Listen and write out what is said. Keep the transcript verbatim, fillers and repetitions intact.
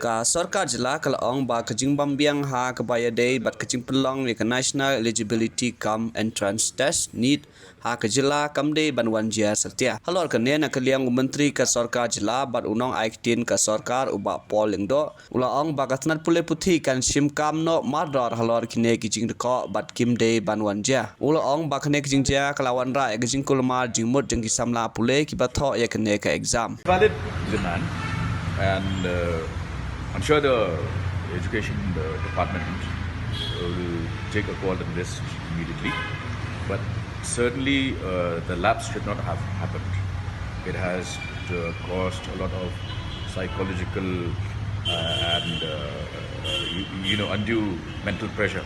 Ka sorkar jylla ka la ong ba ka jingbym biang ha kaba ïadei bad ka jingpynlong ïa ka National Eligibility cum Entrance Test, NEET, ha ka jylla kam dei ban wan jia satia. Halor kane, na ka liang u Myntri ka sorkar jylla bad u nongai ktien ka sorkar, u Bah Paul Lyngdoh, u la ong ba ka tnat pule puthi kan shim kam noh mardor halor kine ki jingdkoh bad kim dei ban wan jia. U la ong ba kane ka jingjia ka la wanrah ïa ka jingkulmar jingmut jong ki samla pule kiba thoh ïa kane ka exam. Valid demand, and uh, I'm sure the education uh, department uh, will take a call on this immediately. But certainly, uh, the lapse should not have happened. It has uh, caused a lot of psychological uh, and uh, uh, you, you know, undue mental pressure.